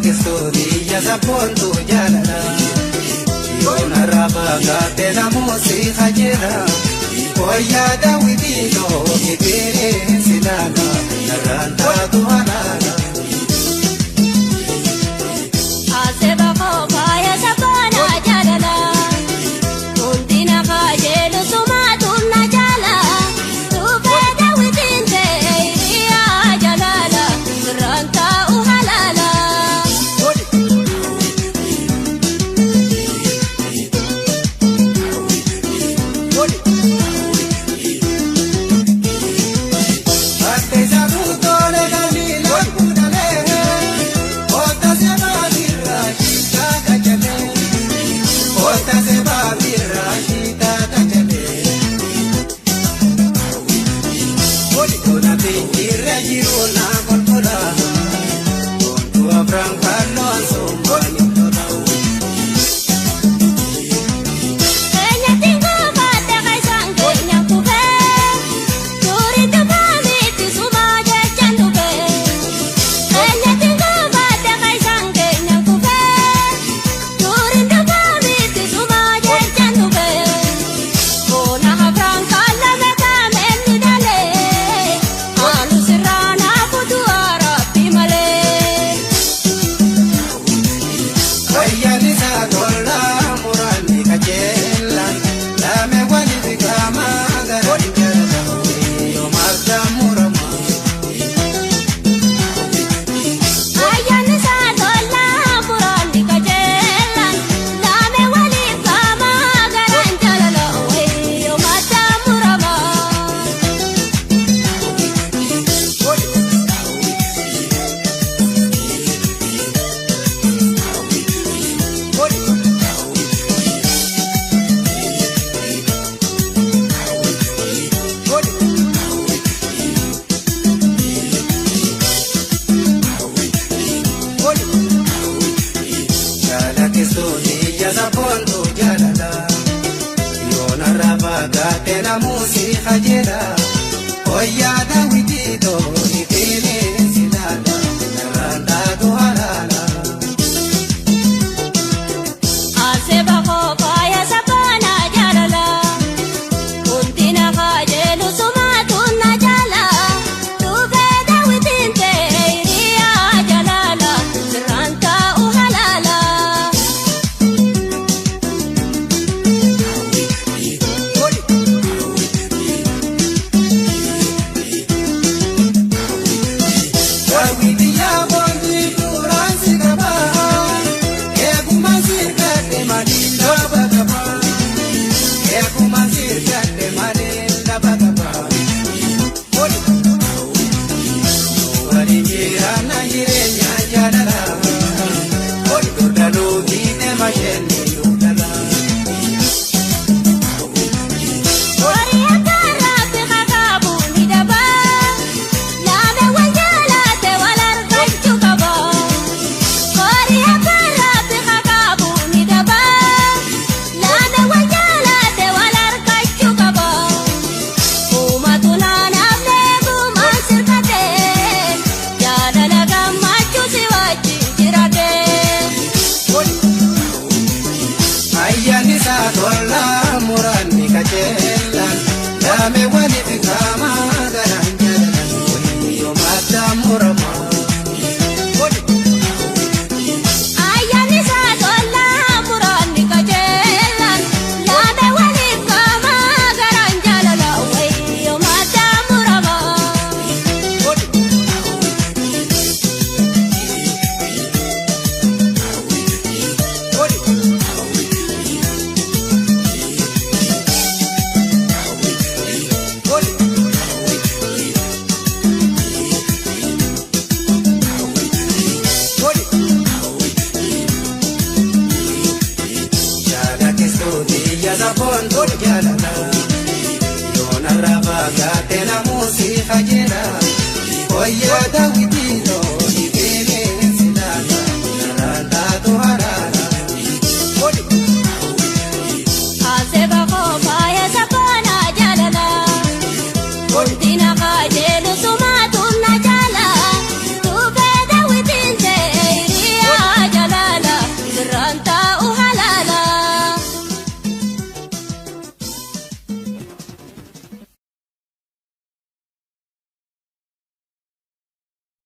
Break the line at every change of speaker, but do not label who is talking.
Jaalakkistuuti yasapoontu jaalala. Yoona raafaa namuusi hajjira. Wayyaa daawwitii too si laala. Narraan taatu halaala.
Aseba koo sabaana jaalala. Hundina kajeelu sumaatu na jaala. Dhufee daawwitiin ta'e hiriyaa jaalala. Sirraan taa'u halaala.
Addeessa guutoole galiila kudhalee. Oota seebaa birraa shiitaa kajalee. Oota seebaa birraa shiitaa kajalee. Ona finjirra jiru na kolkola. Ontu afran kalloo ansoomaa tola.
Keenyatti goofatte kaisaan keenya kufee. Tuuri tufaamitti sumaa jechaan dhufee. Keenyatti goofatte kaisaan keenya kufee. Tuuri tufaamitti sumaa jechaan dhufee. Boona afraan kaalame kaameen ni dhalee. Haalu sirraa naafutu arabbi malee.
Wayyaan isaa tola muraanni kajeela. Laame waliif qaama gara jaalala. Yoomaaf murama.
Ayyaanni isaa tolaa muraanni kajeelan laame waliif qaama garaan jaalala wayyoo madda murama.
Jaalakkistuuti yasapoontu jaalala. Yoona raafaa gaatee namuusi hajjira. Wayyaa daawwitii too ittiin si laala. Narraan taatu halaala.
Aseba koo sabaana jaalala. Hundina kajeelu sumaatu na jaala. Dhufee daawwitiin ta'e hiriyaa jaalala. Sirraan taa'u halaala.
Daawwitii yaaboonti duraan si qaba. Eegummaan sirgadhe malee lafa qaba. Eegummaan sirgadhe malee lafa qaba. Waliin jiraanna jireenya jaalala. Durdaluu hiite masheenni durdala.
Horii akka rabbi kakaabu ni daba. Laame wal jaalate wal argachuu qaba. Horii akka rabbi kakaabu ni daba. Laame wal jaalate wal argachuu qaba. Uumatu naannoo gumaan sirkatee. Jaalala gammachuu si wajjin jiraatee.
Ayyaanni isaa tola muraanni kajeelan. Laame waliif qaama garaan jaalalan. Yoo madda murama.
Ayyaanni isaa tolaa muraanni kajeelan laame waliif qaama garaan jaalala wayyoo madda murama.
Jaalakkistuuti yasapoontu jaalala. Yoona raafaa gaatee namuusi hajjira. Wayyaa daawwitii.